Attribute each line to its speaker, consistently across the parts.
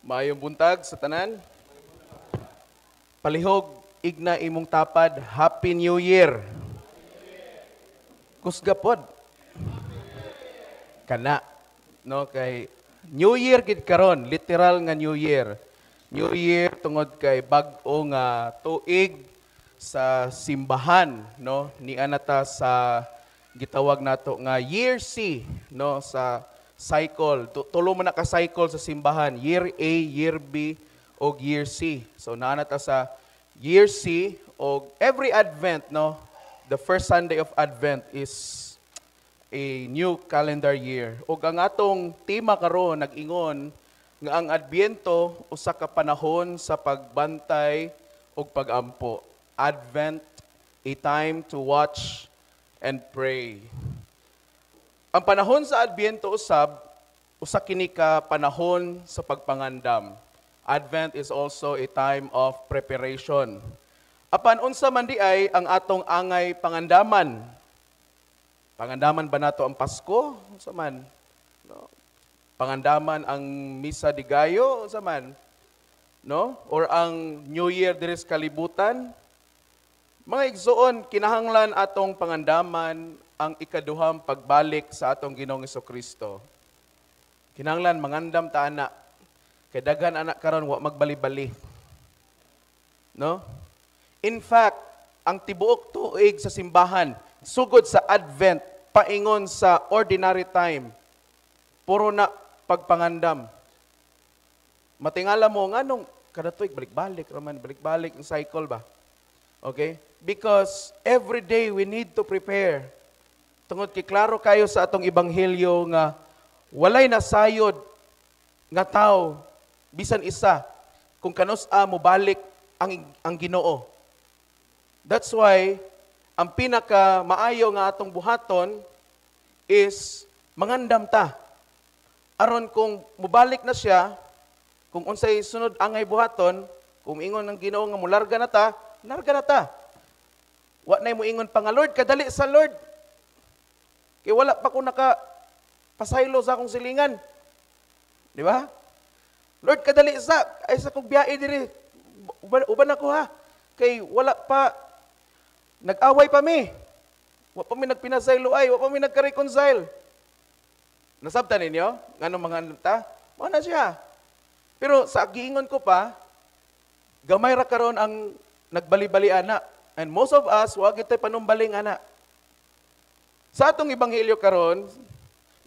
Speaker 1: Maayong buntag sa tanan. Palihog, igna imong tapad, Happy New Year. Kusga pod. Kana, no, kay New Year gid karon, literal nga New Year. New Year tungod kay bag-o nga tuig sa simbahan, no? Nia na ta sa gitawag nato nga Year C, no, sa cycle. Tulo man na ka cycle sa simbahan, Year A, Year B, og Year C. So naa na ta sa Year C og every Advent, no? The first Sunday of Advent is a new calendar year. Og ang atong tema karon nag-ingon nga ang Adbyento usa ka panahon sa pagbantay ug pagampo. Advent, a time to watch and pray. Ang panahon sa Adbyento usab, usa kini ka panahon sa pagpangandam. Advent is also a time of preparation. Apan unsa man di ay ang atong angay pangandaman? Pangandaman ba nato ang Pasko? Unsa man? No? Pangandaman ang Misa de Gallo? Unsa man? No? Or ang New Year diri sa kalibutan? Mga igsoon, kinahanglan atong pangandaman ang ikaduhang pagbalik sa atong Ginoong Kristo. Kinahanglan mangandam ta ana. Kay daghan ana karon wa magbali-bali. No? In fact, ang tibuok tuig sa simbahan, sugod sa Advent, paingon sa ordinary time, puro na pagpangandam. Matingala mo nganong kada tuig balik-balik raman, balik-balik ang cycle ba? Okay? Because every day we need to prepare. Tungod kay klaro kayo sa atong ebanghelyo nga walay nasayod nga tao bisan isa kung kanus-a mobalik ang Ginoo. That's why ang pinaka maayo nga atong buhaton is mangandam ta. Aron kung mobalik na siya, kung unsay sunod angay buhaton, kung ingon ng Ginoo nga mularga na ta, larga na ta. Wa nay moingon pa nga, "Lord, kadali sa Lord. Kay wala pa ko naka pasaylo sa akong silingan." Di ba? "Lord, kadali sa ay sa kong biyahe diri. Uban, uban ako ha. Kay wala pa, nag-away pa mi. Wa pa mi nagpinasaylo ay, wa pa mi nagka-reconcile." Nasabtan ninyo? Ngano mga ta? Mao na siya. Pero sa giingon ko pa, gamay ra karon ang nagbali-bali ana. And most of us, wa gyud tay panumbaling ana. Sa atong ebanghelyo karon,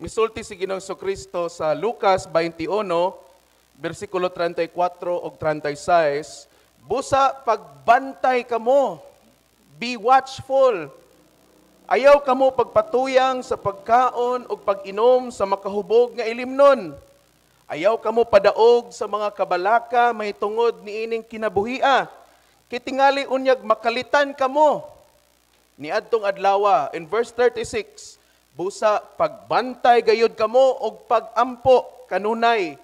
Speaker 1: misulti si Ginoong Kristo sa Lucas 21, bersikulo 34 ug 36, "Busa pagbantay kamo, be watchful. Ayaw kamo pagpatuyang sa pagkaon ug pag-inom sa makahubog nga ilimnon. Ayaw kamo padaog sa mga kabalaka mahitungod niining kinabuhia. Kay tingali unyag makalitan kamo niadtong adlawa." In verse 36, "Busa pagbantay gayud kamo og pagampo kanunay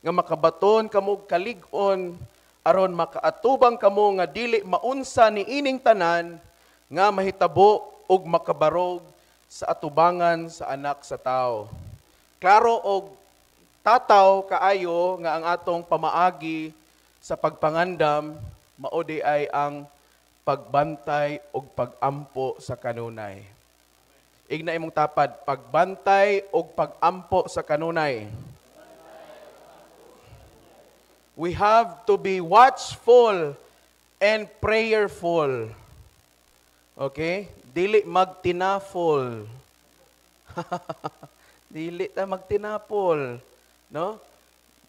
Speaker 1: nga makabaton kamo og kalig-on aron makaatubang kamo nga dili maunsa niining tanan nga mahitabo og makabarog sa atubangan sa Anak sa Tao." Klaro og tataw kaayo nga ang atong pamaagi sa pagpangandam mao di ay ang pagbantay og pagampo sa kanunay. Igna imong tapad, pagbantay og pagampo sa kanunay. We have to be watchful and prayerful. Okay? Dili magtinapol. Dili ta magtinapol. No?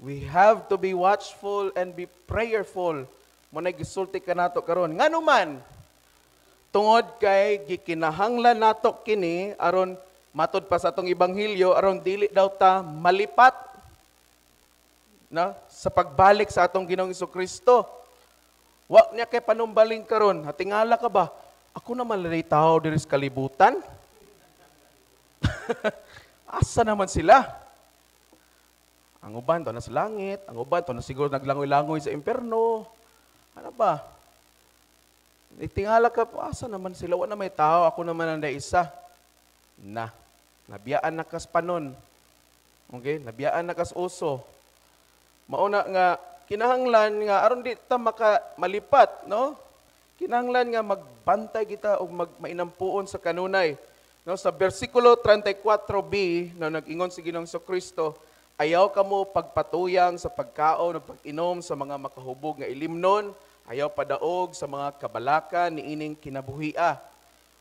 Speaker 1: We have to be watchful and be prayerful. Mao na gisulti kanato karon. Ngano man? Tungod kay gikinahanglan nato kini aron matod pa sa atong ebanghelyo, aron dili daw ta malipat na sa pagbalik sa atong Ginoong Kristo. Wa niya kay panumbaling karon, hatingala ka ba? Ako naman lang tao diri sa kalibutan. Asa naman sila? Ang uban to na sa langit, ang uban to na siguro naglangoy-langoy sa impierno. Ano ba? Itingala ka, asa naman sila? Wa na may tao, ako naman ang isa. Na, nabiyaan na kas panon. Okay? Nabiyaan na kas uso. Mauna nga kinahanglan nga aron di ta maka malipat, no? Kinahanglan nga magbantay kita og magmainampuon sa kanunay. No, sa bersikulo 34b, no, nag-ingon si Ginoong Kristo, "Ayaw kamo pagpatuyang sa pagkaon o pag-inom sa mga makahubog nga ilimnon, ayaw padaog sa mga kabalaka niining kinabuhia."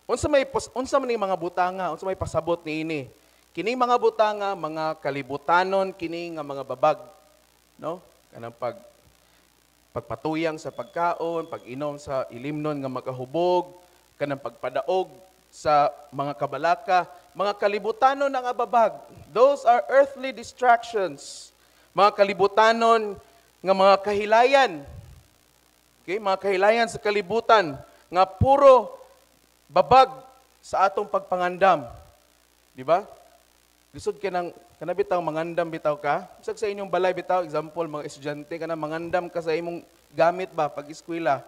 Speaker 1: Unsa man ning mga butanga, unsa may pasabot niini? Kining mga butanga, mga kalibutanon kini nga mga babag, no? Kanang pagpatuyang sa pagkaon, pag-inom sa ilimnon nga makahubog, kanang pagpadaog sa mga kabalaka, mga kalibutanon nga babag. Those are earthly distractions. Mga kalibutanon nga mga kahilayan. Okay, mga kahilayan sa kalibutan nga puro babag sa atong pagpangandam. Di ba? Lisod kay nang kana bitaw mangandam bitaw ka. Bisag sa inyong balay bitaw, example mga estudyante, kana mangandam ka sa imong gamit ba pag eskwela.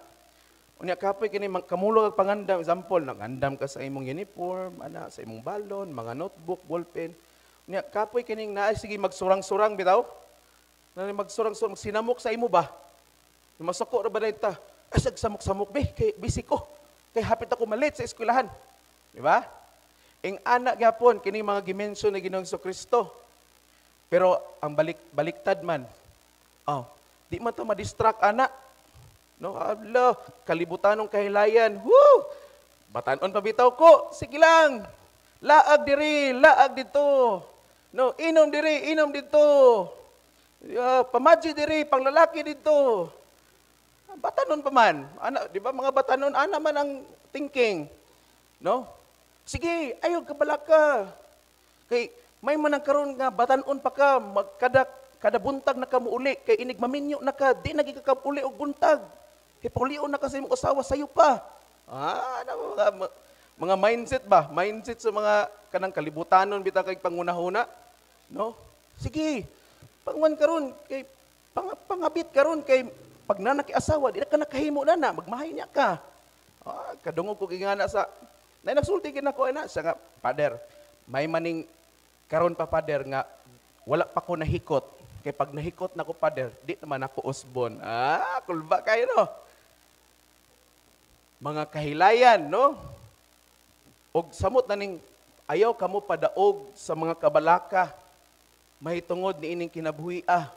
Speaker 1: Unya kapoy kini kamulog ang pangandam, example nangandam ka sa imong uniform, ana sa imong balon, mga notebook, ballpen. Unya kapoy kining naa sige magsurang-surang bitaw. Na magsurang-surang sinamok sa imo ba? Masuko ra ba ta? Ay sag samok-samok be kay busy ko. Kay hapit ako malit sa eskwelahan. Di ba? Ing ana gyapon kini mga gimension ni Ginoong Kristo. Pero ang baliktad man. Oh, di man ta ma-distract ana. No, ala, kalibutanong kahilayan. Woo! Batanon pa bitaw ko. Sige lang. Laag diri, laag dito. No, inom diri, inom dito. Pamadji diri, panglalaki dito. Batanon pa man. Ana, di ba mga batanon ana man ang thinking. No? Sige, ayaw kabalaka. Kay may man ang karon nga batanon pa ka, magkada kada buntag na ka muuli kay inig maminyo na ka, di na ka uli og buntag. Kay paulion na ka sa imong asawa, sayo pa. Ah, na, mga mindset ba? Mindset sa mga kanang kalibutanon bitaw kay pangunahuna, no? Sige. Pangwan karon kay pangabit karon kay pag nanaki asawa, di na ka nakahimo na na, magmahay niya ka. Ah, kadungog ko gingana sa na nagsulti gid nako ana sa nga, "Father, may maning karon pa, Father, nga wala pa ko nahikot. Kay pag nahikot na ko, Father, di naman ako usbon." Ah, kulba kayo, no? Mga kahilayan, no? Og samot na ning ayaw kamo padaog sa mga kabalaka mahitungod ni ining kinabuhi ah.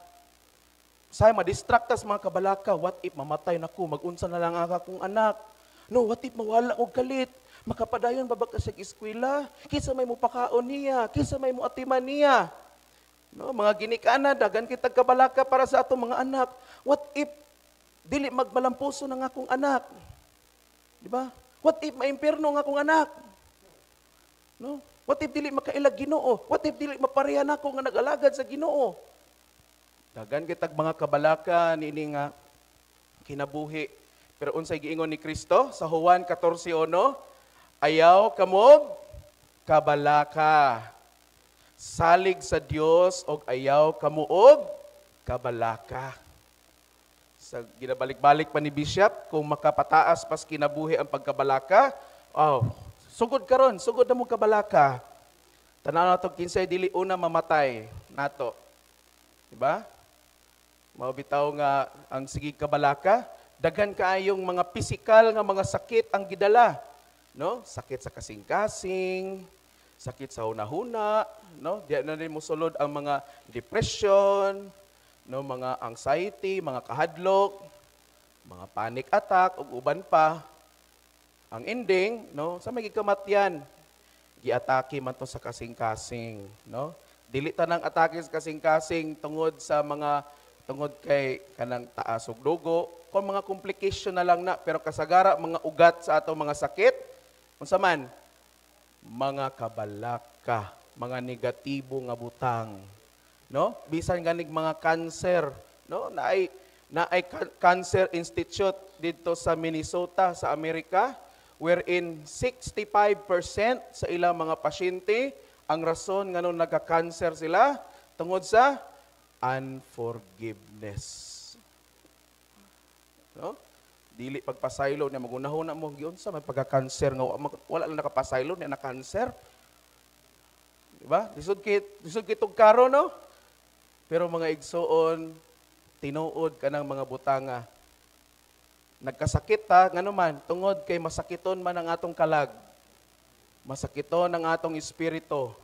Speaker 1: Say ma-distract sa mga kabalaka, what if mamatay nako, magunsa na lang ang akong anak? No, what if mawala og kalit? Makapadayon ba ba ka sa eskwela? Kinsa may mopakaon niya? Kinsa may moatiman niya? No, mga ginikanan, daghan kitag kabalaka para sa atong mga anak. What if dili magmalampuso ng akong anak? Di ba? What if maimpierno ang akong anak? No? What if dili makailag Ginoo? What if dili mapareha nako nga nag-alagad sa Ginoo? Daghan kitag mga kabalaka niini nga kinabuhi. Pero unsay giingon ni Kristo sa Juan 14:1? Ayaw kamog kabalaka. Salig sa Dios og ayaw kamo og kabalaka. Sa ginabalik-balik pa ni Bishop, kung makapataas pas kinabuhi ang pagkabalaka, oh, sugod karon, sugod na mo kabalaka. Tanaw nato kinsay dili una mamatay nato. Diba? Mao bitaw nga ang sige kabalaka, daghan kaayong mga pisikal nga mga sakit ang gidala, no? Sakit sa kasing-kasing, sakit sa hunahuna, no? Diya na rin mosulod ang mga depression, no, mga anxiety, mga kahadlok, mga panic attack ug uban pa. Ang ending, no, sa may gikamatyan, giatake man to sa kasing-kasing, no? Dili ta nang atake sa kasing-kasing tungod sa mga tungod kay kanang taas og dugo, kung mga complication na lang na, pero kasagara mga ugat sa atong mga sakit, unsa man mga kabalaka, mga negatibo nga butang, no? Bisan ganig mga cancer, no? Naay Cancer Institute dito sa Minnesota sa Amerika wherein 65% sa ilang mga pasyente, ang rason nganong nagka-cancer sila tungod sa unforgiveness. No? Dili pagpasaylo niya, magunahuna mo giunsa may pagka-cancer nga wala lang nakapasaylo niya na cancer. Di ba? Lisod kit tug karo, no? Pero mga igsoon, Tinuod kanang mga butanga. Nagkasakit ta ngano man? Tungod kay masakiton man ang atong kalag. Masakiton ang atong espiritu.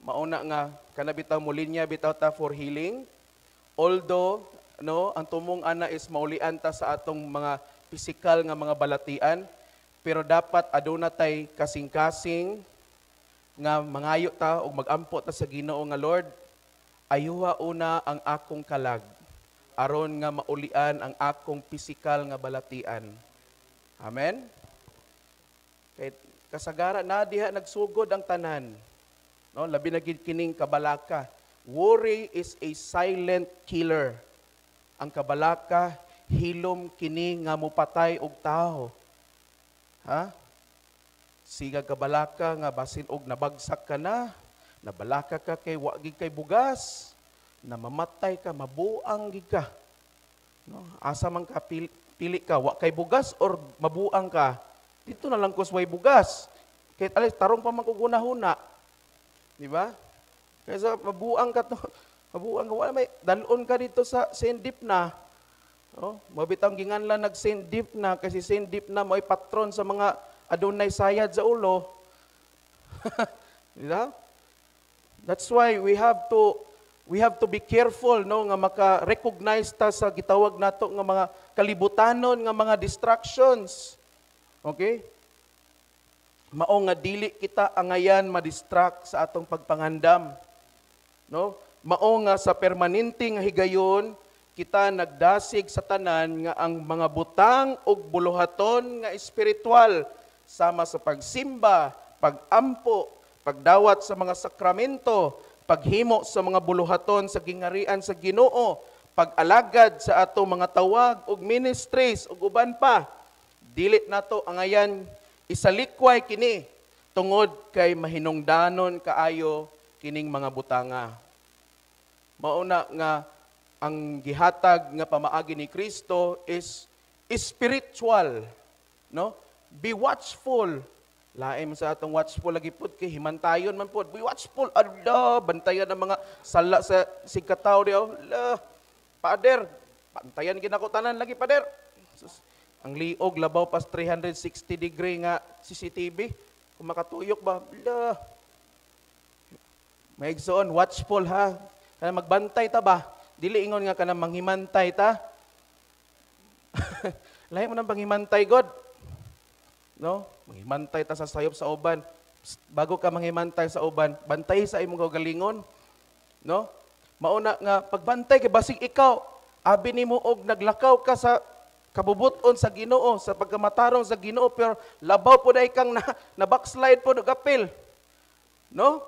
Speaker 1: Mauna nga kana bitaw mulinya bitaw ta for healing. Although, no, ang tumong ana is maulian ta sa atong mga pisikal nga mga balatian, pero dapat aduna tay kasing-kasing nga mangayo ta ug magampo ta sa Ginoo nga, "Lord, ayuha una ang akong kalag aron nga maulian ang akong pisikal nga balatian." Amen. Kay kasagara na diha nagsugod ang tanan. No, labi na gid kining kabalaka. Worry is a silent killer. Ang kabalaka, hilom kini nga mupatay og tao. Ha? Siga kabalaka nga basin og nabagsak ka na, nabalaka ka kay wa gid kay bugas, namamatay ka, mabuang gid ka. No? Asa man ka pili, pili ka, wa kay bugas or mabuang ka? Dito na lang kus way bugas. Kay alis tarong pa man kog huna-huna. Di ba? Kaysa mabuang ka to, mabuang ka, wala may dalon ka dito sa Sendip na. Oh, mabitang ginganlan nag Sendip na kasi Sendip na mo'y patron sa mga adunay sayad sa ulo. Di ba? That's why we have to be careful, no, nga maka-recognize ta sa gitawag nato nga mga kalibutanon nga mga distractions. Okay? Mao nga dili kita angayan ma-distract sa atong pagpangandam. No? Mao nga sa permanente nga higayon kita nagdasig sa tanan nga ang mga butang ug buluhaton nga espiritual sama sa pagsimba, pagampo, pagdawat sa mga sakramento, paghimo sa mga buluhaton sa gingarian sa Ginoo, pag-alagad sa ato mga tawag ug ministries ug uban pa. Dili nato angayan isalikway kini tungod kay mahinungdanon kaayo kining mga butanga. Mauna nga ang gihatag nga pamaagi ni Kristo is spiritual, no? Be watchful. Lain man sa atong watchful lagi pud kay himantayon man pud. Be watchful. Allah, bantayan ang mga sala sa sigkataw di oh. La, Pader, bantayan gid nako tanan lagi, Pader. Sus, ang liog labaw pas 360 degree nga CCTV. Kung makatuyok ba, la. May igsoon, watchful ha. Kana magbantay ta ba? Dili ingon nga kana manghimantay ta. Lahi mo nang panghimantay God. No? Manghimantay ta sa sayop sa uban. Psst, bago ka manghimantay sa uban, bantay sa imong kaugalingon. No? Mauna nga pagbantay kay basig ikaw abi nimo og naglakaw ka sa kabubuton sa Ginoo, sa pagkamatarong sa Ginoo, pero labaw po dai kang na backslide po og apil. No?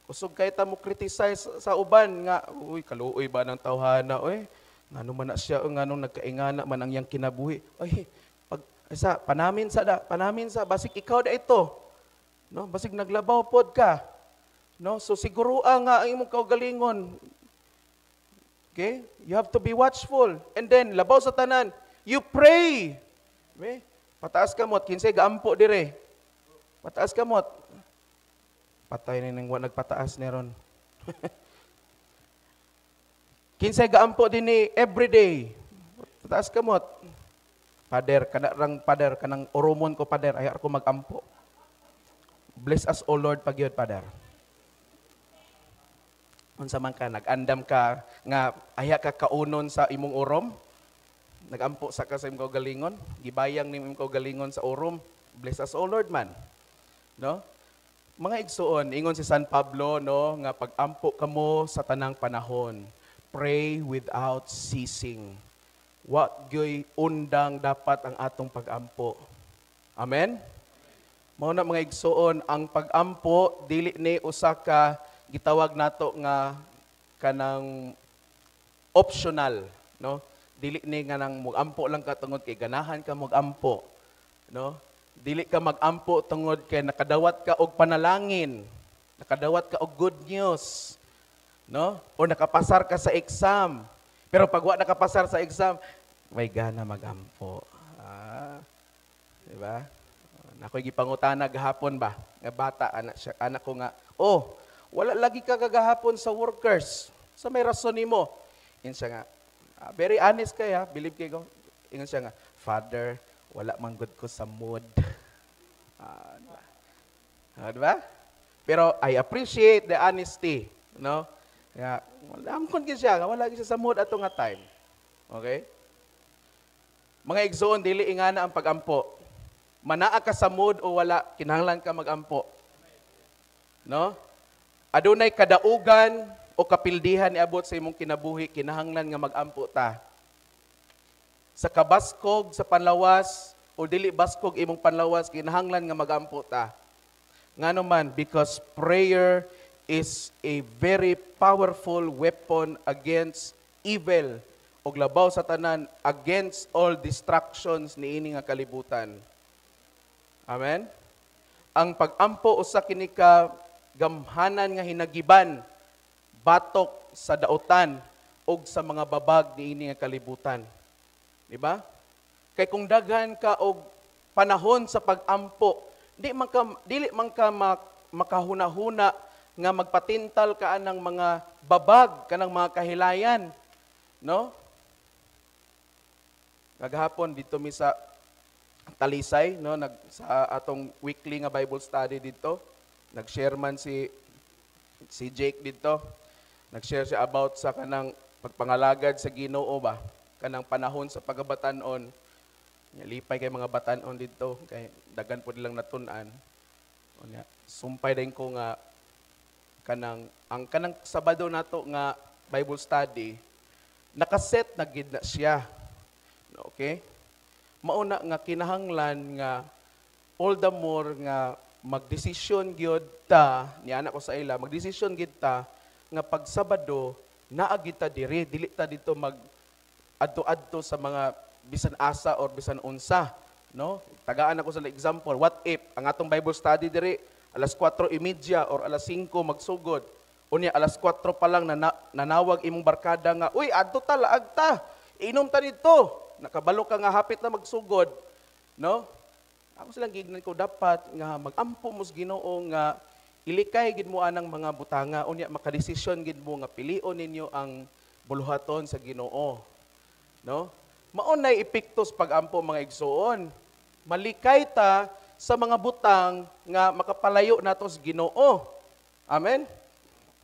Speaker 1: Kusog kay ta mo criticize sa uban nga, "Uy, kaluoy ba ng tawhana, uy. Ngano man na siya, nganong nagkaingana man ang iyang kinabuhi." Ay, pag sa panamin sa da, panamin sa basig ikaw da ito. No, basig naglabaw pod ka. No, so siguro nga ang imong kaugalingon. Okay? You have to be watchful. And then labaw sa tanan, you pray. Okay? Pataas kamot, kinsay gaampo dire? Pataas kamot. Patay ni nang wa nagpataas ni ron. Kinsay gaampo dinhi every day? Pataas kamot. Pader, kana rang pader, kanang oromon ko, pader, ay ako magampo. Bless us, O Lord, pagyud, pader. Unsa man ka, nag-andam ka nga aya ka kaunon sa imong orom? Nagampo sa ka sa imong kaugalingon, gibayang nimo imong kaugalingon sa orom. Bless us, O Lord man. No? Mga igsuon, ingon si San Pablo, no, nga pagampo kamo sa tanang panahon. Pray without ceasing. Wa gyoy undang dapat ang atong pagampo. Amen? Mao na, mga igsuon, ang pagampo dili ni usa ka gitawag nato nga kanang optional, no? Dili ni nga nang mugampo lang ka tungod kay ganahan ka mugampo, no? Dili ka magampo tungod kay nakadawat ka og panalangin, nakadawat ka og good news, no? O nakapasar ka sa exam. Pero pag wa nakapasar sa exam, may gana magampo. Ah, di ba? Nakoy gipangutana gahapon ba? Nga bata anak siya, anak ko nga, "Oh, wala lagi ka kagahapon sa workers." Sa may rason nimo? Ingon siya nga, very honest kaya, believe kay ko. Ingon siya nga, "Father, wala man gud ko sa mood." Ah, di ba? Ah, di ba? Pero I appreciate the honesty, no? Kaya, wala kon gid siya, wala gid siya sa mood ato nga time. Okay? Mga igsoon, dili ingana ang pagampo. Manaa ka sa mood o wala, kinahanglan ka magampo. No? Adunay kadaugan o kapildihan niabot sa imong kinabuhi, kinahanglan nga magampo ta. Sa kabaskog sa panlawas o dili baskog imong panlawas, kinahanglan nga magampo ta. Ngano man? Because prayer is a very powerful weapon against evil ug labaw sa tanan, against all distractions niini nga kalibutan. Amen. Ang pag-ampo usa kini ka gamhanan nga hinagiban batok sa dautan ug sa mga babag niini nga kalibutan. Di ba? Kay kung daghan ka og panahon sa pag-ampo, di man ka dili man ka makahuna-huna nga magpatintal ka anang mga babag, kanang mga kahilayan, no? Kagahapon dito mi sa Talisay, no, sa atong weekly nga Bible study dito, nag-share man si si Jake dito. Nag-share siya about sa kanang pagpangalagad sa Ginoo ba, kanang panahon sa pagabatan-on. Lipay kay mga batan-on dito kay daghan pod lang natun-an. Unya, sumpay din ko nga kanang ang kanang Sabado nato nga Bible study, nakaset na gid na siya. Okay? Mauna nga kinahanglan nga all the more nga magdesisyon gyud ta, niana ko sa ila, magdesisyon gyud ta nga pag Sabado naa gyud ta diri, dili ta dito mag adto-adto sa mga bisan asa or bisan unsa, no? Tagaan ako sa example, what if ang atong Bible study diri alas 4:30 or alas 5 magsugod? Unya alas 4 pa lang nanawag imong barkada nga, "Uy, adto ta, laag ta. Inom ta dito." Nakabalo ka nga hapit na magsugod, no? Ako silang gignan ko, dapat nga magampo mo sa Ginoo nga ilikay gid mo anang mga butanga, unya makadesisyon gid mo nga pilion ninyo ang buluhaton sa Ginoo. No? Mao nay epekto sa pag-ampo, mga igsoon. Malikay ta sa mga butang nga makapalayo nato sa Ginoo. Amen.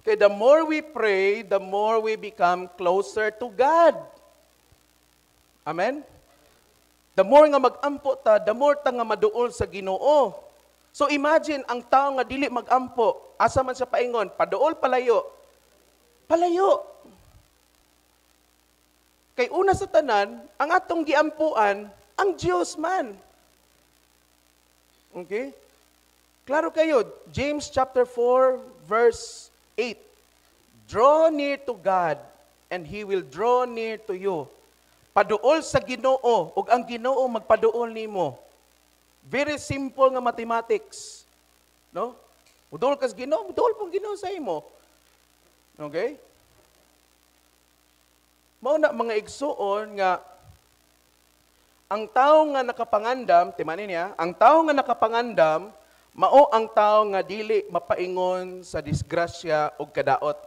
Speaker 1: Kay the more we pray, the more we become closer to God. Amen? The more nga mag-ampo ta, the more ta nga maduol sa Ginoo. So imagine ang tao nga dili mag-ampo, asa man siya paingon, paduol, palayo? Palayo. Kay una sa tanan, ang atong giampuan, ang Dios man. Okay? Klaro kayo, James chapter 4 verse 8. "Draw near to God and He will draw near to you." Paduol sa Ginoo ug ang Ginoo magpaduol nimo. Very simple nga mathematics. No? Muduol ka sa Ginoo, muduol pong Ginoo sa imo. Okay? Mao na, mga igsuon, nga ang tao nga nakapangandam, timani niya, ang tao nga nakapangandam, mao ang tao nga dili mapaingon sa disgrasya ug kadaot.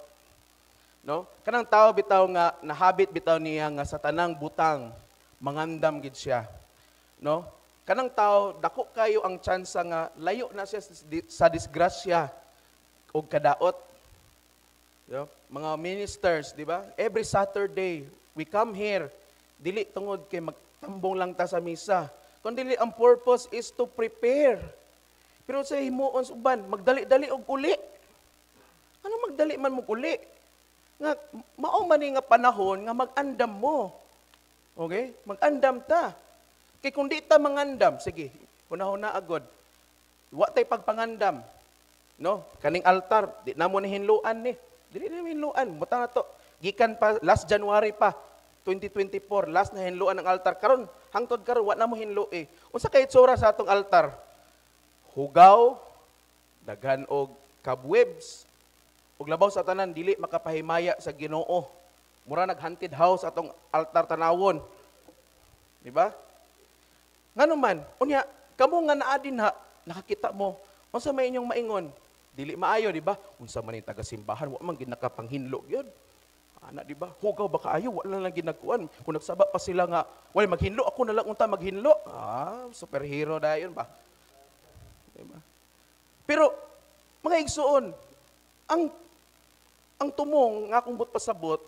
Speaker 1: No? Kanang tao bitaw nga nahabit bitaw niya nga sa tanang butang mangandam gid siya. No? Kanang tao, dako kayo ang tsansa nga layo na siya sa disgrasya ug kadaot. No? Mga ministers, di ba? Every Saturday, we come here. Dili tungod kay magtambong lang ta sa misa. Kundi ang purpose is to prepare. Pero sa himuon sa uban, magdali-dali og uli. Ano, magdali man mo uli? Nga mao man ni nga panahon nga mag-andam mo. Okay? Mag-andam ta. Kay kung di ta mangandam, sige, hunahuna agod. Wa tay pagpangandam. No? Kaning altar, di na mo ni hinluan ni. Dili na mo hinluan. Butang na to. Gikan pa last January pa 2024, last na hinluan ang altar. Karon, hangtod karon wa na mo hinlo eh. Unsa kay itsura sa atong altar? Hugaw, daghan og cobwebs. Ug labaw sa tanan, dili makapahimaya sa Ginoo. Mura nag haunted house atong altar tanawon. Di ba? Ngano man, unya kamo nga naa dinha, nakakita mo, unsa may inyong maingon? Dili maayo, di ba? Unsa man yung taga-simbahan, wa man gid nakapanghinlo gyud. Ana, di ba? Hugaw ba kaayo, wala lang ginagkuan. Kung nagsaba pa sila nga, wala maghinlo, ako na lang unta maghinlo. Ah, superhero dayon ba? Di ba? Pero mga igsuon, ang tumong nga akong pasabot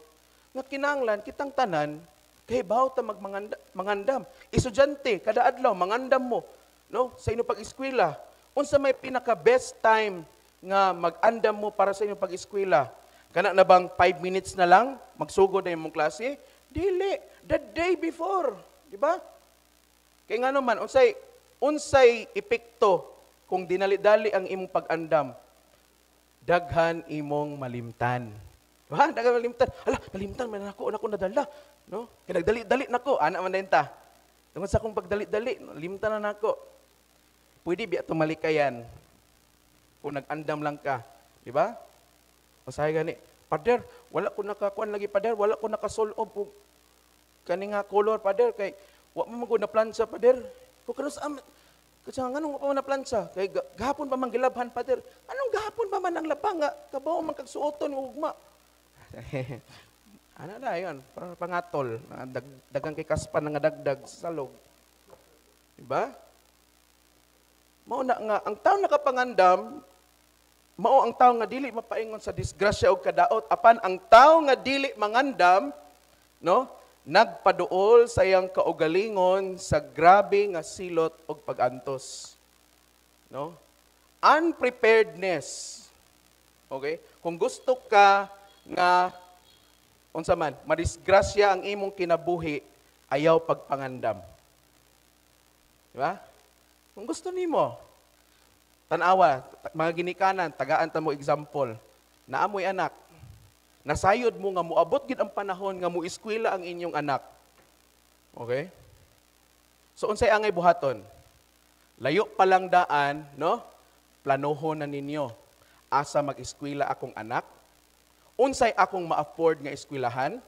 Speaker 1: nga kinahanglan kitang tanan kay baw ta magmangandam. Estudyante, kada adlaw mangandam mo, no, sa inyong pag-eskwela. Unsa may pinaka best time nga mag-andam mo para sa inyong pag-eskwela? Kana na bang 5 minutes na lang magsugod na imong klase? Dili, the day before, di ba? Kay ngano man, unsay unsay epekto kung dinali-dali ang imong pag-andam? Daghan imong malimtan. Diba? Daghan malimtan. Ala, nalimtan man ako, nako nadala. No? Kay nagdali-dali nako, ana man din ta. Tungod sa akong pagdali-dali, limtan na nako. Pwede biya tumalikayan kung nag-andam lang ka, di ba? Masahay gani, "Pader, wala ko nakakuan lagi, pader, wala ko nakasulob og kani nga color, pader, kay wa man ko na plansa, pader." Ko kano sa kasi nganong wa pa man na plansa? Kay gahapon pa man gilabhan, pader. Anong gahapon pa man ang labang nga kabaw man kag suoton ugma? Ana na yon, para pangatol, dagang kay kaspan nga dagdag sa salog. Diba? Mao na nga ang tao nakapangandam mao ang tao nga dili mapaingon sa disgrasya og kadaot, apan ang tao nga dili mangandam, no, nagpaduol sa iyang kaugalingon sa grabe nga silot og pagantos, no? Unpreparedness, okay? Kung gusto ka nga unsa man madisgrasya ang imong kinabuhi, ayaw pagpangandam, di ba? Kung gusto nimo, tanawa, mga ginikanan, tagaan ta mo example. Naamoy anak. Nasayod mo nga moabot gid ang panahon nga mo eskwela ang inyong anak. Okay? So unsay angay buhaton? Layo pa lang daan, no? Planohon na ninyo. Asa mag-eskwela akong anak? Unsay akong ma-afford nga eskwelahan?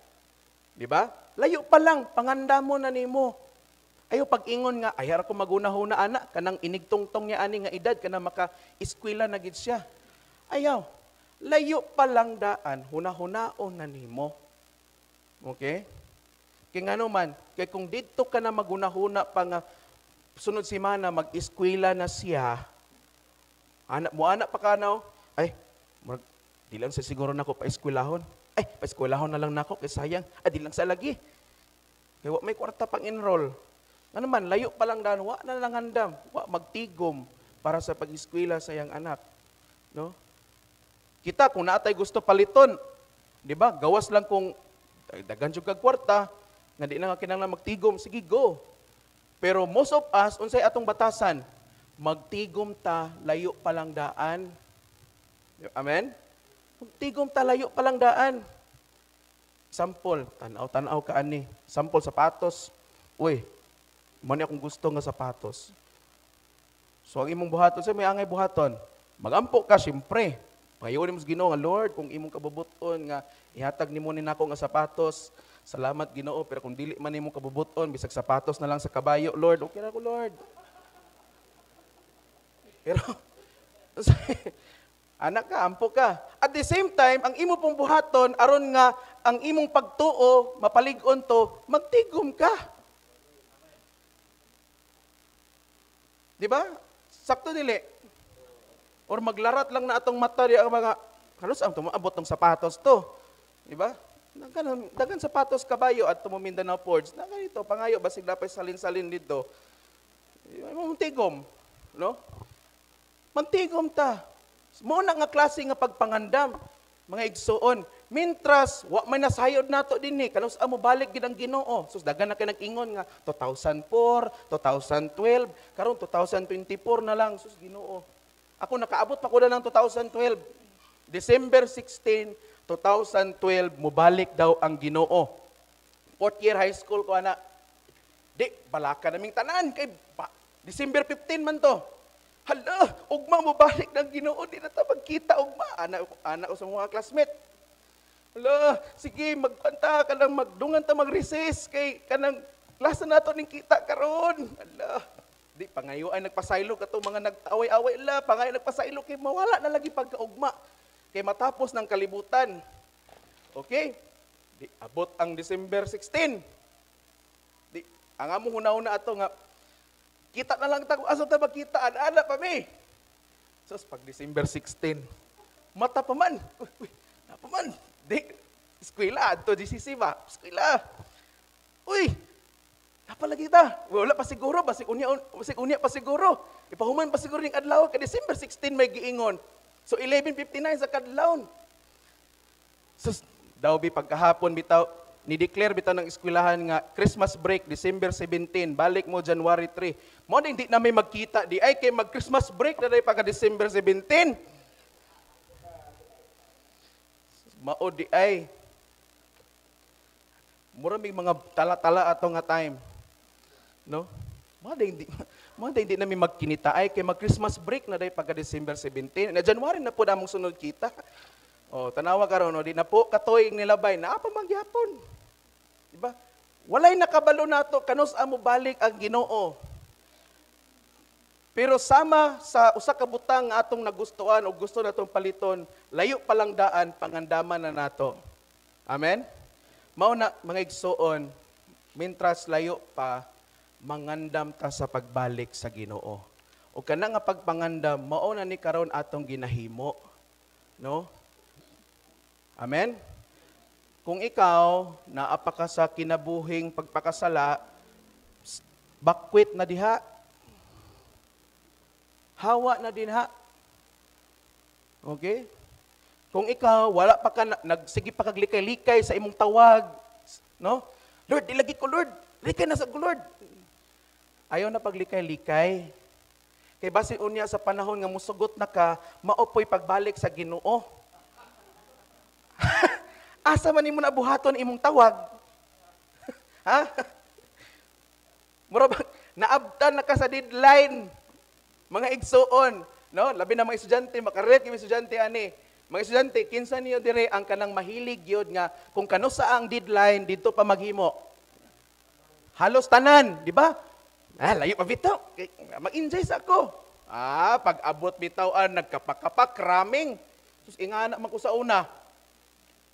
Speaker 1: Di ba? Layo pa lang, panganda mo na nimo. Ayo pag-ingon nga, ay ko maguna-huna ana, kanang inigtongtong niya ani nga edad, kanang maka-eskwela na gid siya. Ayaw. Layo pa lang daan, huna-hunaon na nimo. Okay? Kay ngano man, kay kung didto ka na magunahuna pa nga sunod semana mag-eskwela na siya, anak mo anak pa ka na, ay, murag, di lang sa siguro nako pa eskwelahon. Ay, pa eskwelahon na lang nako kay sayang. Ay, di lang sa lagi. Kay wa may kwarta pang enroll. Ano man, layo pa lang daan, wa na lang handam, wa magtigom para sa pag-eskwela sa iyang anak. No? Kita, kung naatay gusto paliton, di ba? Gawas lang kung daghan jud kag kwarta, nga di na nga kinahanglan magtigom, sige go. Pero most of us, unsay atong batasan? Magtigom ta, layo pa lang daan. Amen? Magtigom ta, layo pa lang daan. Sample, tanaw-tanaw ka ani. Sample, sapatos. Uy, mo ni akong gusto nga sapatos. So ang imong buhaton, sa may angay buhaton, magampo ka siyempre. Pangayoon nimo sa Ginoo nga, "Lord, kung imong kabubuton nga ihatag nimo ni nako nga sapatos, salamat Ginoo, pero kung dili man nimo kabubuton, bisag sapatos na lang sa kabayo, Lord, okay ra ko, Lord." Pero anak ka, ampo ka. At the same time, ang imo pong buhaton aron nga ang imong pagtuo mapalig-on to, magtigom ka. Di ba? Sakto dili. Or maglarat lang na atong mata di ang mga halos ang tumaabot tong sapatos to. Di ba? Daghan, daghan sapatos kabayo at tumo Mindanao Ports. Na ganito pangayo basig napay salin-salin dito. Magtigom, no? Magtigom ta. Mo na nga klase nga pagpangandam, mga igsuon. Mintras wa may nasayod nato dinhi, kanus amo balik gid ang Ginoo. Sus, daghan na kay nag-ingon nga 2004, 2012, karon 2024 na lang, sus Ginoo. Ako nakaabot pa ko na ng 2012. December 16, 2012 mobalik daw ang Ginoo. Fourth year high school ko ana. Di balaka naming tanan kay December 15 man to. Hala, ugma mo balik ng Ginoo, di na ta magkita ugma. Ana ana ko sa mga classmate. Hala, sige magkanta ka lang, magdungan ta mag-recess kay kanang klase nato ning kita karon. Hala, di pangayo ay nagpasaylo kato mga nag-away-away la, pangayo nagpasaylo kay mawala na lagi pagkaugma. Kay matapos ng kalibutan. Okay? Di abot ang December 16. Di ang among hunahuna ato nga kita na lang ta kung asa ta magkita, ana pa mi. Sus, pag December 16, mata pa man. Uy, uy, na pa man. Di eskwela adto GCC ba? Eskwela. Uy, napalagi ta. Wala pa siguro, basig unya pa siguro. Ipahuman pa siguro ning adlaw kay December 16 may giingon. So 11:59 sa kadlawon. So daw bi pagkahapon bitaw ni-declare bitaw ng eskwelahan nga Christmas break December 17, balik mo January 3. Mo hindi na may magkita di ay kay mag Christmas break na day pagka December 17. Mao di ay mura may mga tala-tala ato nga time. No? Mo di hindi na may magkinita ay kay mag Christmas break na day pagka December 17. Na January na po among sunod kita. Oh, tanawa karon, no, di na po katoy nilabay, naa pa man gyapon. Di ba? Walay nakabalo nato kanus amo balik ang Ginoo. Pero sama sa usa ka butang nga atong nagustuhan o gusto natong paliton, layo pa lang daan, pangandaman na nato. Amen? Mao na, mga igsuon, mintras layo pa, mangandam ta sa pagbalik sa Ginoo. O kana nga pagpangandam, mao na ni karon atong ginahimo. No? Amen? Kung ikaw naa pa ka sa kinabuhing pagpakasala, bakwit na diha. Hawa na dinha. Okay? Kung ikaw wala pa ka nagsige pa kag likay-likay sa imong tawag, no? Lord, dilagi ko, Lord. Likay na sa ko, Lord. Ayaw na paglikay-likay. Kay basin unya sa panahon nga musugot na ka, maopoy pagbalik sa Ginoo. Asa man nimo na buhaton imong tawag? Ha? Mura ba, naabtan na ka sa deadline. Mga igsuon, no? Labi na mga estudyante, makarelate kay estudyante ani. Mga estudyante, kinsa niyo dire ang kanang mahilig gyud nga kung kanusa ang deadline didto pa maghimo? Halos tanan, di ba? Ah, layo pa bitaw. Mag-enjoy sa ako. Ah, pag abot bitaw an nagkapakapak cramming. Sus, ingana man ko sa una.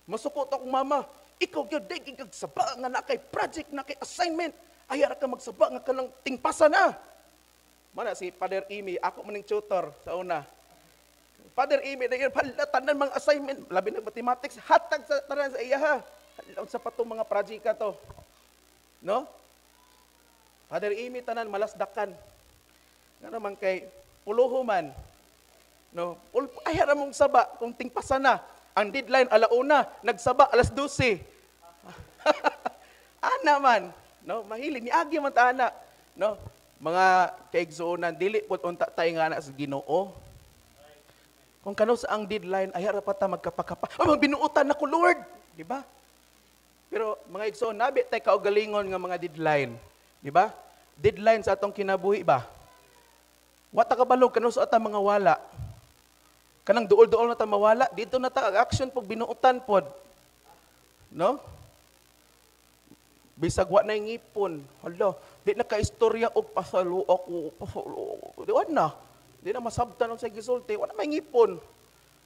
Speaker 1: Masukot akong mama. Ikaw gyud day gig saba nga na kay project na kay assignment. Ayaw ra ka magsaba nga kanang tingpasa na. Mana si Father Imi, ako maning tutor sa una. Father Imi, dayon hala tanan mga assignment, labi na mathematics, hatag sa tanan sa iya ha. Hala sa patong mga project ka to. No? Father Imi tanan malasdakan. Nga naman kay puluho man. No, ay ra mong saba kung tingpasa na. Ang deadline alauna, nagsaba alas 12. Ana man, no, mahilig ni agi man ta ana, no? Mga kaigsuonan, dili pud unta tay nga na sa Ginoo. Kung kano sa ang deadline, ay ra pa ta magkapakapa. Oh, binuotan nako, Lord, di ba? Pero mga igsoon, nabi tay kaugalingon nga mga deadline, di ba? Deadline sa atong kinabuhi ba? Wa ta kabalo kano sa ata mga wala. Kanang duol-duol na ta mawala, dito na ta action pag binuotan pod. No? Bisag wa na ngipon. Hala, di na ka istorya og pasalo ako, pasalo ako. Di wa na. Di na masabtan og sa gisulti, wa na may ngipon.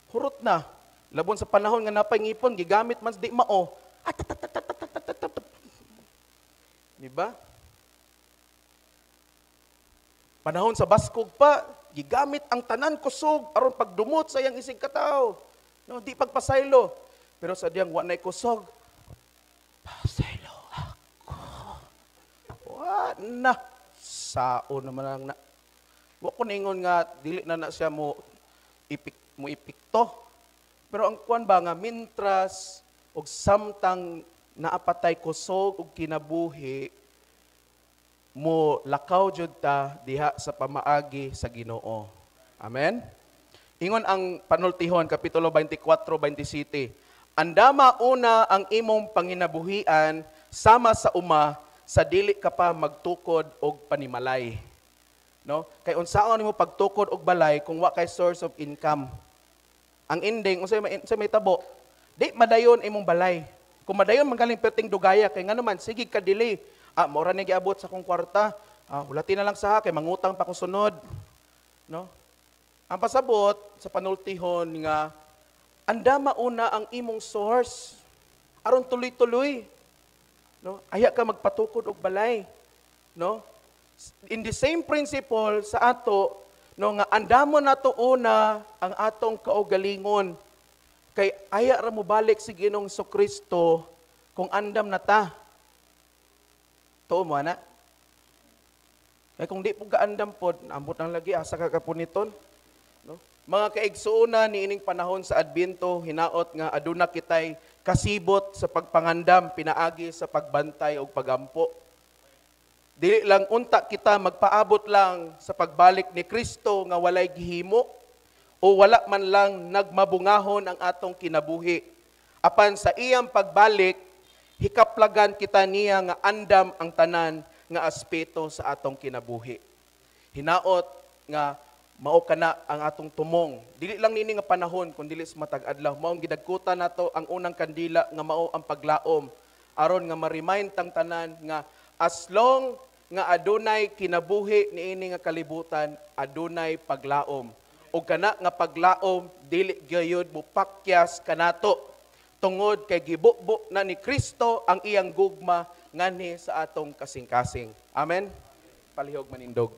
Speaker 1: Hurot na. Labon sa panahon nga napay ngipon, gigamit man sa di mao. Atatatatatatatatatat. Di ba? Panahon sa baskog pa, gigamit ang tanan kusog aron pagdumot sa iyang isig katawo. No, di pagpasaylo. Pero sa diyang wa nay kusog, pasaylo ako. Wa na. Sao naman lang na. Wa ko ningon nga dili na na siya mo ipik, mo ipikto. Pero ang kuan ba nga mintras og samtang naapatay kusog og kinabuhi, mo lakaw jud ta diha sa pamaagi sa Ginoo. Amen. Ingon ang panultihon kapitulo 24:27. Andama una ang imong panginabuhian sama sa uma sa dili ka pa magtukod og panimalay. No? Kay unsaon nimo pagtukod og balay kung wa kay source of income? Ang ending unsay may tabo? Di madayon imong balay. Kung madayon man galing perting dugaya kay ngano man sige ka delay. Ah, mora ni giabot sa akong kwarta. Ah, hulati na lang sa kay mangutang pa ko sunod. No? Ang pasabot sa panultihon nga andama una ang imong source. Aron tuloy-tuloy. No? Aya ka magpatukod og balay. No? In the same principle sa ato, no, nga andamon nato una ang atong kaugalingon. Kay aya ra mo balik si Ginoong Kristo kung andam na ta. Tuo mo ana? Kay kung di po kaandam pod, ambot nang lagi asa ka kapuniton. No? Mga kaigsuonan, niining panahon sa Adbiento, hinaot nga aduna kitay kasibot sa pagpangandam pinaagi sa pagbantay og pagampo. Dili lang unta kita magpaabot lang sa pagbalik ni Kristo nga walay gihimo o wala man lang nagmabungahon ang atong kinabuhi. Apan sa iyang pagbalik, hikaplagan kita niya nga andam ang tanan nga aspeto sa atong kinabuhi. Hinaot nga mao kana ang atong tumong. Dili lang nini nga panahon kun dili sa matag adlaw. Maong gidagkutan nato ang unang kandila nga mao ang paglaom aron nga ma-remind tang tanan nga as long nga adunay kinabuhi niini nga kalibutan, adunay paglaom. Ug kana nga paglaom dili gayud mopakyas kanato tungod kay gibubo na ni Kristo ang iyang gugma nganhi sa atong kasing-kasing. Amen. Palihog manindog.